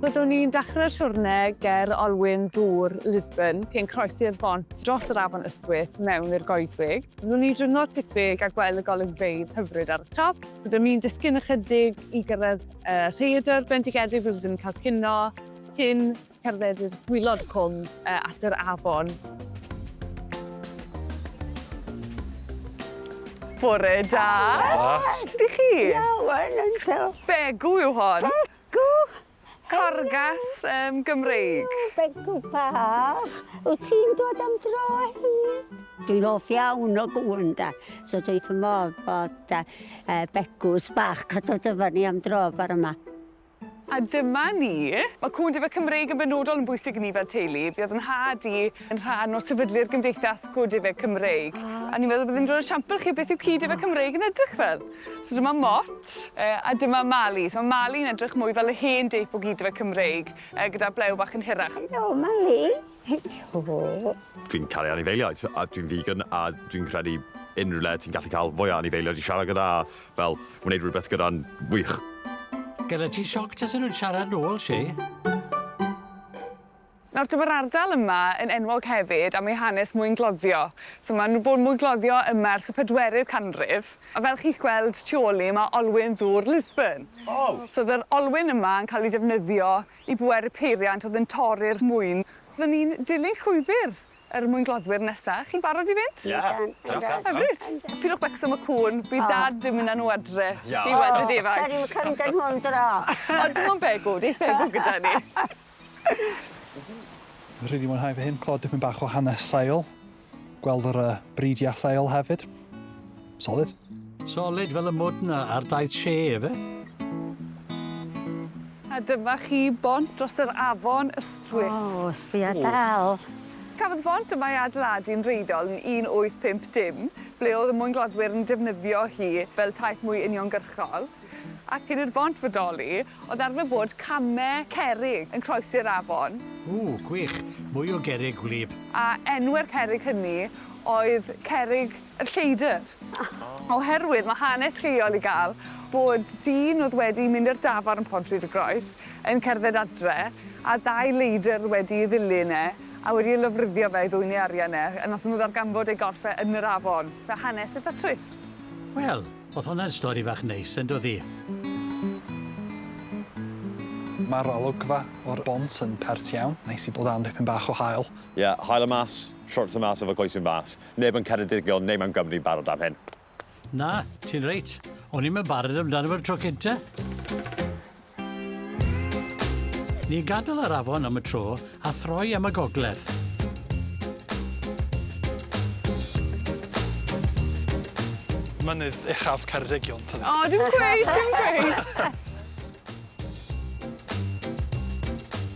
Byddwn ni'n dechrau'r siwrne ger olwyn ddŵr Lisbon cyn croesi'r bont dros yr afon Ystwyth mewn i'r goedwig. Byddwn ni'n dringo'r tipig a gweld y golygfeydd hyfryd ar y top. Byddwn ni'n disgyn ychydig i gyrraedd y rhaeadr bendigedig, byddwn ni'n cael cino cyn cerdded i'r gwylod cwm at yr afon. Bore da! Sut ydych chi? Iawn, yndw. Begw yw hon. Begw! Corgas um, Gymreig. Begw bach. Wyt ti'n dod am dro heddi? Dwi'n hoff iawn o gŵn da. So dwi wrth fy modd bod uh, begws bach cael dod efo ni am dro bore yma. A dyma ni. Mae cŵn defaid Cymreig yn benodol yn bwysig i ni fel teulu. Buodd 'yn nhad i yn rhan o sefydlu'r Gymdeithas Cŵn Defaid Cymreig. A ni'n meddwl bydd hi'n dod â siampl chi o beth yw ci defaid Cymreig yn edrych fel. So dyma Mot, a dyma Mali. So ma' Mali'n edrych mwy fel y hen deip o gi defaid Cymreig, gyda blew bach yn hirach. Helo Mali. Helo. Dwi'n caru anifeiliaid a dwi'n vegan a dwi'n credu unrhyw le ti'n gallu cael fwy o anifeiliaid i siarad gyda a fel wneud rhywbeth gyda'n wych. Gyda ti sioc tasen nhw'n siarad nôl, Shay? Nawr te ma'r ardal yma yn enwog hefyd am ei hanes mwyngloddio. So ma' nw bod mwyngloddio yma ers y pedwerydd canrif a fel chi'ch gweld tu ôl ni ma' olwyn ddŵr Lisburn. O! So o'dd yr olwyn yma yn ca'l ei defnyddio i bweru peiriant o'dd yn torri'r mwyn. Fyddwn ni'n dilyn llwybyr yr mwyngloddwyr nesa. Chi'n barod i fynd? Ie. Yndan. Hyfryd. Pidwch becso am y cŵn, bydd dad yn mynd â nhw adre i weld y defaid. Da ni'm yn ca'l mynd â nhw am dro. O dim ond Begw, neith Begw gyda ni. Rili mwynhau fy hun, clywed dipyn bach o hanes lleol, gweld yr yy bridiau lleol hefyd. Solid. Solid fel y mwd 'na ar daith Shea, ife? A dyma chi bont dros yr afon Ystwyth. O, sbia dal. Cafodd y bont yma ei adeiladu'n wreiddiol yn 1850, ble oedd y mwyngloddwyr yn defnyddio hi fel taith mwy uniongyrchol. A cyn i'r bont fodoli, oedd arfer bod came cerrig yn croesi'r afon. Ww, gwych. Mwy o gerrig gwlyb. A enwau'r cerrig hynny oedd cerrig y lleidr. Oherwydd mae hanes lleol i gael bod dyn oedd wedi mynd i'r dafarn yn Pontrhyd-y-groes yn cerdded adre a ddau leidr wedi ei ddilyn e a wedi ei lofruddio fe i ddwyn ei arian e a nathon nhw ddarganfod ei gorff e yn yr afon. Fe hanes eitha trist. Wel, o'dd honna'n stori fach neis, yn do'dd 'i? Mae'r olygfa o'r bont yn pert iawn. Neis i bod dan dipyn bach o haul. Ie, haul y mas, shorts y mas efo coesyn bas. Neb yn Ceredigion neu mewn Gymru barod am hyn. Na, ti'n reit. O'n i'm yn barod amdano fo'r tro cynta. Ni'n gadael yr afon am y tro a throi am y gogledd. Mynydd uchaf Ceredigion, tydi? O, dim cweit, dim cweit.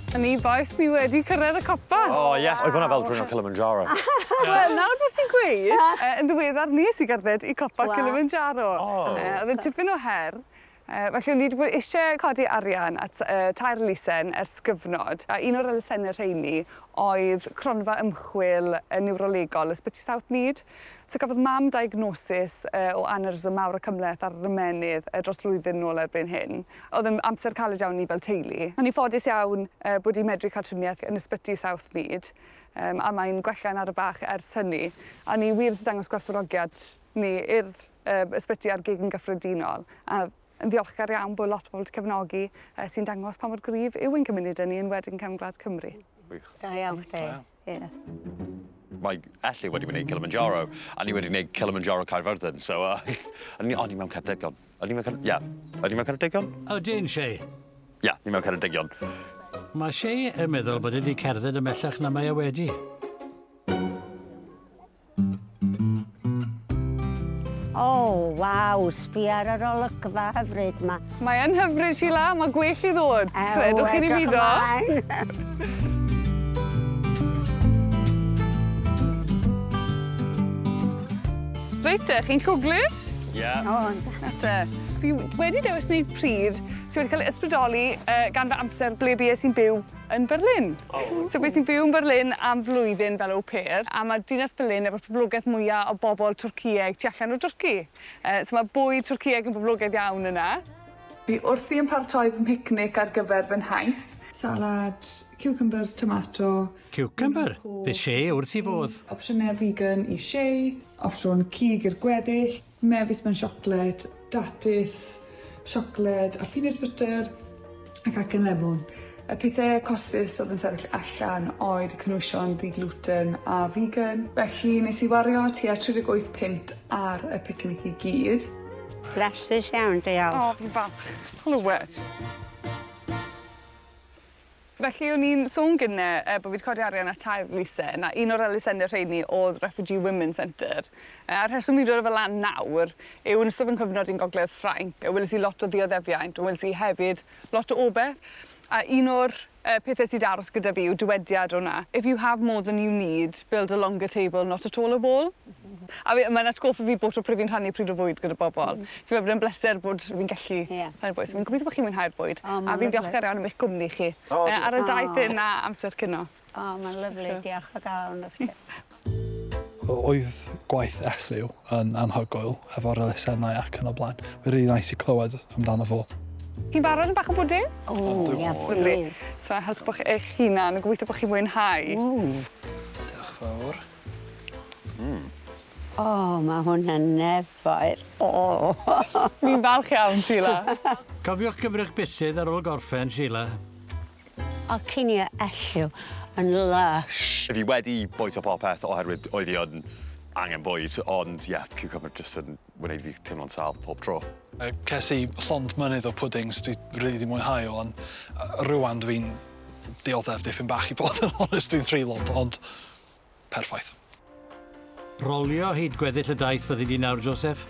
A ni bois, ni wedi cyrraedd y copa. O yes, oedd hwnna fel dringo Kilimanjaro. Wel, nawr bod ti'n gweud, yy yn ddiweddar nes i gerdded i copa Kilimanjaro. O. Yy oedd e'n tipyn o her. Yy felly o'n i 'di bod isie codi arian at yy tair elusen ers gyfnod, a un o'r elusenne rheini oedd cronfa ymchwil yy niwrolegol Ysbyty South Mead. So cafodd mam diagnosis yy o aneurysm mawr a cymhleth ar yr ymennydd yy dros flwyddyn nôl erbyn hyn. Oedd yn amser caled iawn i ni fel teulu. O'n i'n ffodus iawn bod 'di medru cael triniaeth yn ysbyty Southmead yym a mae'n gwella'n ara bach ers hynny. A o'n i wir isie dangos gwerthfawrogiad ni i'r yym ysbyty a'r gig yn gyffredinol a yn ddiolchgar iawn bod lot o bobl 'di cefnogi yy sy'n dangos pa mor gryf yw ein cymunede ni yn enwedig yn cefn gwlad Cymru. Gwych. Da iawn chdi. Ie. Mae Elliw wedi gwneud Kilimanjaro a ni wedi gwneud Kilimanjaro Caerfyrddin so yy o'n i o'n i mewn Ceredigion. Ydy mewn Cer-... Ie. Ydy mewn Ceredigion? Ydyn, Shay. Ie, ni mewn Ceredigion. Mae Shay yn meddwl bod e 'di cerdded ymhellach na mae e wedi. O, waw, sbia ar yr olygfa hyfryd 'ma. Mae yn hyfryd, Sheila, mae gwell i ddod. Credwch chi neu bido. Reit te, chi'n llwglyd? Ie. O, yndan. Nawr te, fi wedi dewis wneud pryd sy wedi cael ei ysbrydoli yy gan fy amser ble bues i'n byw yn Berlin. O. So bues i'n byw yn Berlin am flwyddyn fel au pair a ma' dinas Berlin efo'r poblogeth mwya o bobl Twrcïeg tu allan o Dwrci. Yy so ma' bwyd Twrcïeg yn boblogaidd iawn yna. Fi wrthi yn paratoi fy mhicnic ar gyfer fy nhaith. Salad, cucumbers, tomato. Cucumber? Fydd Shay wrth 'i fodd. Opsiynau vegan i Shay, opsiwn cig i'r gweddill, mefus mewn siocled, datus, siocled a peanut butter a cacen lemwn. Y pethau costus oedd yn sefyll allan oedd y cynhwysion ddi-gluten a vegan, felly nes i wario tua 38 punt ar y picnic i gyd. Blasus iawn, diolch. O, fi'n falch clywed. Felly o'n i'n sôn gynne bod fi wedi codi arian at tair elusen, a un o'r elusennau rheini oedd Refugee Women's Centre. A'r rheswm fi'n dod â fe lan nawr yw yn ystod fy nghyfnod i'n Gogledd Ffrainc, weles i lot o ddioddefiaint, ond weles i hefyd lot o obaith. A un o'r pethau sydd 'di aros gyda fi yw dywediad hwnna, If you have more than you need, build a longer table, not a taller wall. A fi, mae'n atgoffa fi bob tro pryd fi'n rhannu pryd o fwyd gyda bobl. Mm. Ti'n meddwl bod e'n bleser bod fi'n gallu yeah. rhannu bwyd. So fi'n gobeithio bod chi'n mwynhau'r bwyd. Oh, a fi'n ddiolchgar iawn am eich gwmni chi. Oh, ar y daith hyn a amser cino. O, oh, mae'n lyfli, diolch o galon i chdi. Oedd gwaith Elliw yn anhygoel efo'r elusennau ac yn y blaen. Mae'n really nice i clywed amdano fo. Chi'n barod am bach o bwdin? O, ie, please. So helpwch eich hunan, gobeithio bod chi'n mwynhau. Mm. Diolch fawr. Mm. O, mae hwnna'n nefoedd. O! Fi'n falch iawn, Sheila. Cofiwch gymryd bysedd ar ôl gorffen, Sheila. O, cinio Elliw yn lush. Fi wedi bwyta popeth oherwydd oedd hi yn angen bwyd, ond ie, yeah, cucumber just yn wneud fi teimlo'n sâl pob tro. Ces i llond mynydd o puddings, dwi really di mwynhau, ond rwan dwi'n dioddef dipyn bach i bod yn honest, dwi'n threelond, ond perffaith. Rolio hyd gweddill y daith fyddi di nawr, Joseph.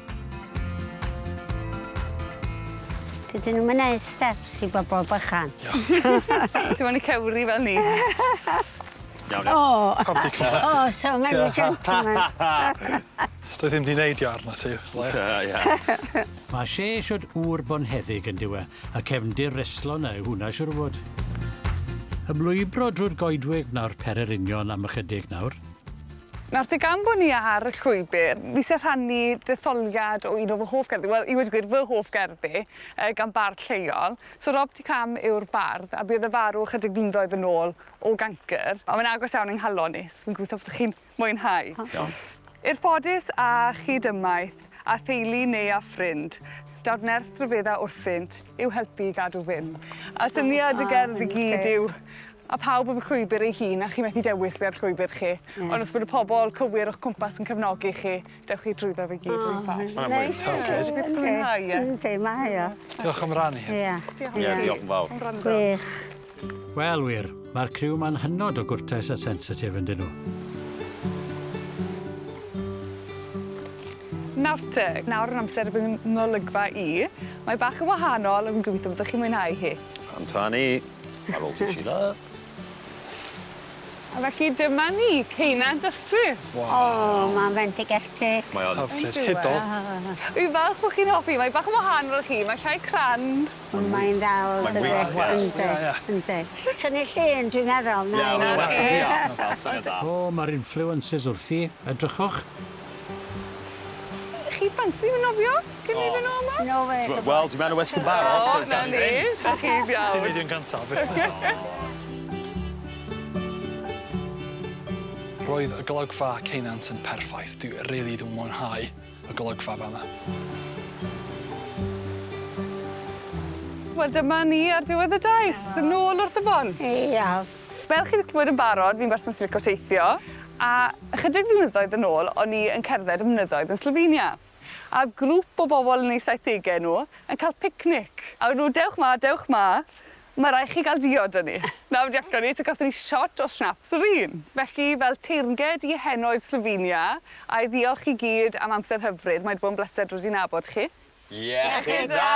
Dydyn nhw'm yn neud steps i bobl bychan. Dim ond i cewri fel ni. Iawn, iawn. O! Pam ti cymryd? O, so many gentlemen. Doedd ddim di neidio arna ti. Ie, ie. Mae Shea shwd ŵr bonheddig yn dyw e, a cefndir reslo 'na yw hwnna siŵr o fod. Ymlwybro drwy'r goedwig nawr pererinion am ychydig nawr. Nawr te gan bo' ni ar y llwybyr, fi isie rhannu detholiad o un o fy hoff gerddi, wel i weud y gwir fy hoff gerddi, yy gan bardd lleol. So Rob T Cam yw'r bardd a buodd e farw ychydig blynyddoedd yn ôl o gancr. A mae'n agos iawn yng nghalon i, so fi'n gobeithio byddwch chi'n mwynhau. Iawn. I'r ffodus a chydymaith, a theulu neu a ffrind, daw'r nerth rhyfedda wrthynt i'w helpu i gadw fynd. A syniad y gerdd i gyd yw A pawb efo llwybr ei hun a chi methu dewis be ar llwybr chi. Ond os bod y pobl cywir o'ch cwmpas yn cefnogi chi, dewch chi drwyddo fe gyd run fath. Mae'n wych. Hyfryd. Bydd chi'n mwynhau e. Yndi, mae o. Diolch am rannu hyn. Ia. Ie, diolch yn fawr. Am wrando. Gwych. Wel wir, mae'r criw 'ma'n hynod o gwrtais a sensitif yndyn nhw. Nawr te, nawr yn amser fy ngolygfa i. Mae bach yn wahanol a fi'n gobeithio byddwch chi'n mwynhau hi. Amdani. Ar ôl ti, Sheila. A felly dyma ni, Ceunant Ystwyth. O, mae'n fendigedig. Mae o'n... Hyfryd. Hudol. Fi'n falch bod chi'n hoffi. Mae bach yn wahanol i chi. Mae llai crand. Mae'n ddel, Mae'n dydi? wych, ie. Yndi, Ie, ie. yndi. Tynnu llun, dwi'n meddwl. Ie, na. mae'n well Ie. Ie, wel, syniad da. O, mae'r influences wrthi. Edrychwch. Chi ffansi fy nofio cyn i fi nôl 'ma? No way. Wel, dwi'n mewn y wisg yn barod. O, so na gawn ni. fynd. Da chi'n iawn. Ti'n neud un gyntaf. Roedd y golygfa Ceunant yn perffaith. Dwi rili 'di mwynhau y golygfa fan'na. Wel dyma ni ar diwedd y daith, nôl wrth y bont. Ia. Fel chi 'di clywed yn barod, fi'n berson sy'n lico teithio, a ychydig flynyddoedd yn ôl o'n i yn cerdded y mynyddoedd yn Slovenia. A o'dd grŵp o bobl yn eu saithdege nhw yn cael picnic. A o'n nhw dewch 'ma, dewch 'ma, ma' rai' chi gael diod 'da ni. Nawr deallwn ni, so gathon ni shot o schnapps yr un. Felly, fel teyrnged i henoed Slovenia, a i ddiolch i gyd am amser hyfryd, mae 'di bod yn bleser dod i nabod chi. Iechyd da!